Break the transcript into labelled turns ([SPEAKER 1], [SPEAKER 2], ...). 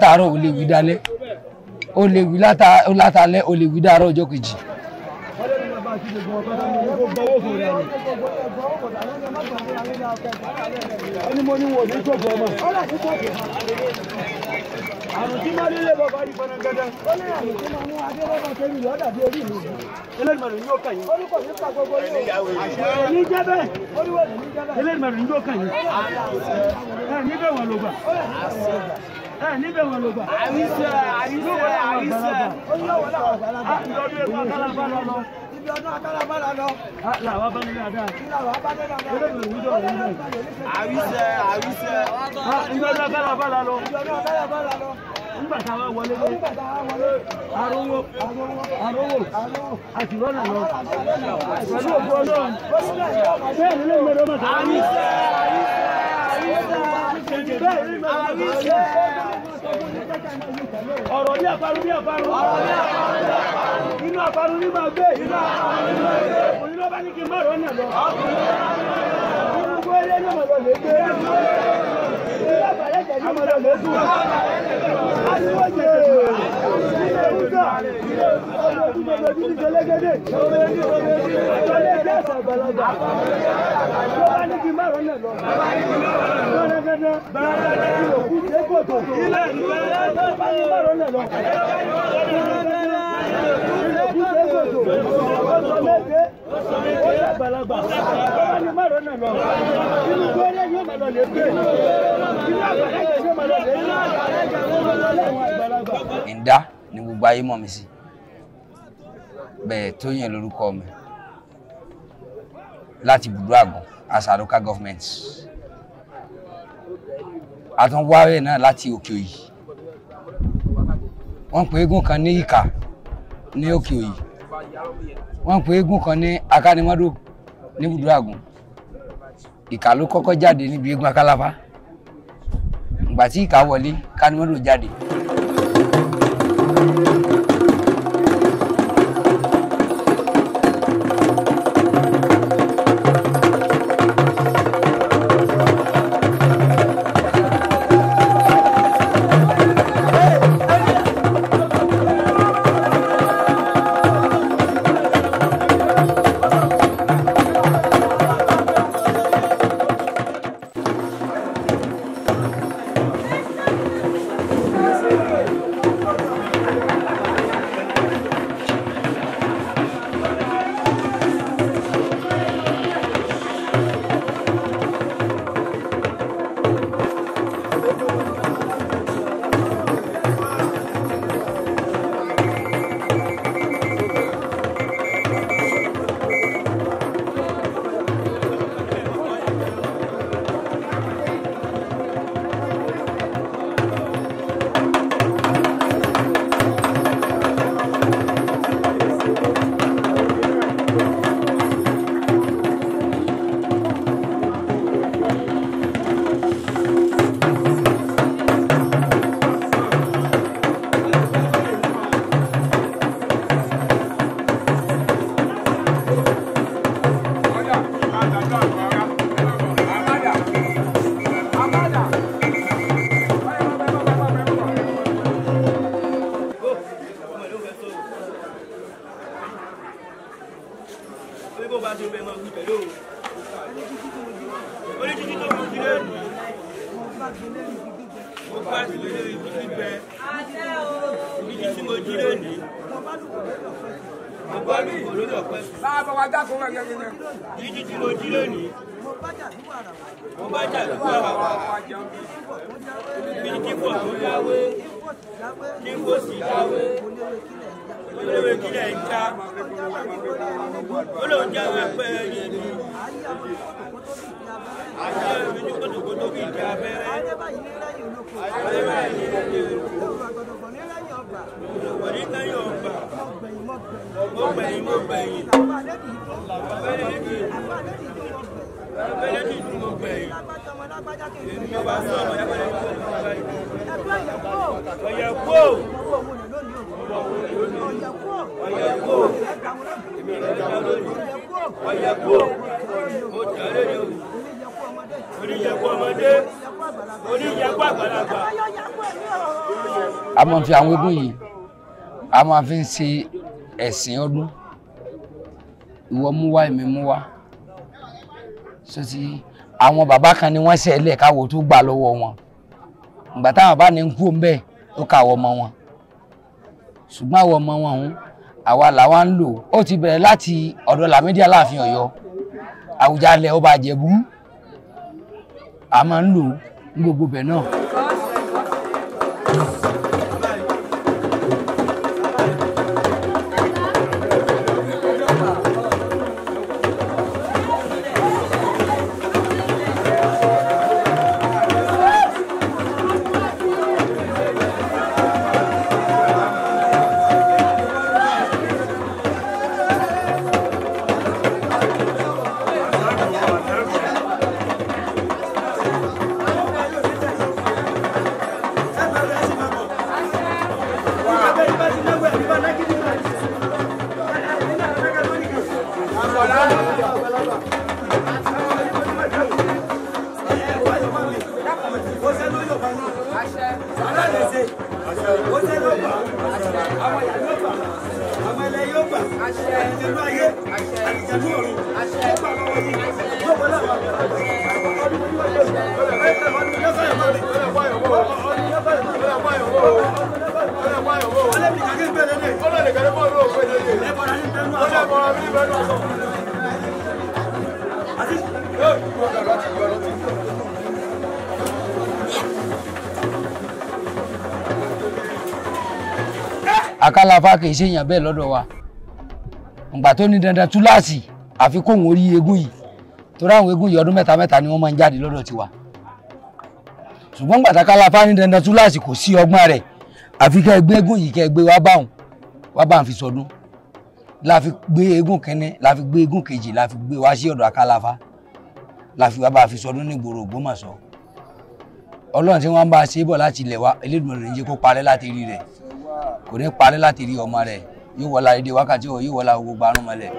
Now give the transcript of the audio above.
[SPEAKER 1] látàárọ̀, ó lè wí dálẹ́, ó lè wí látàlẹ́, ó lè wí dàárọ̀ ọjọ́ kejì.
[SPEAKER 2] Àrùn tí máa lélẹ̀ bọ̀ bá rí fọ́nà gẹ́gẹ́. Ó ní àrùn tí máa mú adélọ́bà tẹ́lú lọ́dà bí orí mi. Elédùmarè ní yóò kàn yín. Orúkọ mi pa gbogbo yóò. Ní jẹ́ bẹ́ẹ̀. Elédùmarè ní yóò kàn yín. Ẹ níbẹ̀ wọn ló gbà. Ẹ níbẹ̀ wọn ló gbà.
[SPEAKER 3] Àríṣẹ́ àríṣẹ́ àríṣẹ́.
[SPEAKER 2] Ibi ọdún akálàbá lọ. Làwa bá ní dáadáa. Làwa bá ní dáadáa.
[SPEAKER 3] Àríṣẹ́ àríṣẹ́.
[SPEAKER 2] Ibi ọdún akálàbá lọ. Ibi ọdún akálàbá lọ. Nígbà tá a wá wọlé lé. Arówó arówó àtìrọ́nà lọ. Pẹ̀lú ògbó Ọlọ́run. Bẹ́ẹ̀ ni lóun mẹ́rin ọmọ sọ̀rọ̀.
[SPEAKER 3] Àríṣẹ́ àríṣẹ́
[SPEAKER 2] Bẹ́ẹ̀ ni
[SPEAKER 3] àríṣẹ́.
[SPEAKER 2] Ọ̀rọ̀ ní àparun ní àparun. Inú àparun ní máa gbé. Inú àparun ní máa gbé. Òní ló bá ní kí n má rọ́nà lọ. Inú gbélé ní ọmọdé lè gbé. Inú àbàlẹ̀jẹ̀ ní ọmọdé lè sùn. Ariwo jẹ. Ilé ìwúdà. Ọmọ ojú mọ̀lẹ́ ojú ní jẹlẹ́gẹ́dẹ́. Àjọlé ẹgbẹ́ àṣà àgbàlagbà. Ló bá ní kí n má rọ́nà lọ. Gbọ́dọ̀gbọ́dọ̀. Ìlòkù ṣe kòtò. Ló bá ní má rọ́nà lọ. Ìlòkù ṣe kòtò. Ó sọ méje. Ó ṣàgbàlagbà. Ló bá ní má rọ́nà lọ. Inú gbélé yóò máa lọ lè gbé. Inú àgbàlagbà yóò máa lọ lè gbé.
[SPEAKER 1] Ǹdá ni gbogbo ayé mọ̀ mí sí. Bẹ́ẹ̀ Tóyìn lórúkọ mi láti Ibùdó Àgùn, Asa local government. Àtúnwárẹ̀ náà láti Òkè Òyì. Wọ́n pe eégún kan ní Ìkà ní Òkè Òyì. Wọ́n pe eégún kan ní Akánimọ́dò ní Ibùdó Àgùn. Ìkà ló kọ́kọ́ jáde níbi eégún Akálàfá. Ìgbà tí Ìkà wọlé, Kánimọ́dò jáde.
[SPEAKER 2] Oníyẹ̀kú ọmọdé, oníyẹ̀kú àgbàlagbà.
[SPEAKER 1] A máa fi àwọn eégún yìí, a máa fi ń ṣe ẹ̀sìn ọdún. Ìwọ mú wá, èmi mú wá. Sọ́sí àwọn bàbá kan ni wọ́n ṣẹlẹ̀ káwọ́ tó gbà lọ́wọ́ wọn. Ìgbà táwọn bá ní kú ńbẹ̀, ó ká àwọn ọmọ wọn. Ṣùgbọ́n àwọn ọmọ wọn ọ̀hún, àwa làwa ń lò. Ó ti bẹ̀rẹ̀ láti ọ̀dọ̀ Lámídì Aláàfin Ọ̀yọ́, Àwùjalẹ̀ ọba Ìjẹ̀bú. A máa ń lò ní gbogbo bẹ̀ náà. Akálàfá kì í ṣe èèyàn bẹ́ẹ̀ lọ́dọ̀ wa. Ìgbà tó ní dandan túláàsì àfi kóhun orí eégún yìí, torí àwọn eégún yìí ọdún mẹ́ta mẹ́ta ni wọ́n máa ń jáde lọ́dọ̀ tiwa. Ṣùgbọ́n ìgbà tákálàfá ní dandan túláàsì kò sí ọgbọ́n rẹ̀, àfi kẹ́ ẹ gbé eégún yìí, kẹ́ ẹ gbé wá báwọn wá bá ń fi sọdún. La fi gbé eégún kínní, la fi gbé eégún kejì, la fi gbé wá sí ọ̀dọ̀ Akálàfá, la fi wá bá fi sọdún ní ìgboro Ògbómọ̀ṣọ́. Ọlọ́run tí wọ́n bá ṣe é bọ̀ láti ilẹ̀ wa, Elédùmarè ní jẹ́ kó parẹ́ láti rí rẹ̀, kò ní parẹ́ láti rí ọmọ rẹ̀, yóò wọlá èdè wákàtí ọ̀, yóò wọlá gbogbo àrùn mọ́lẹ̀.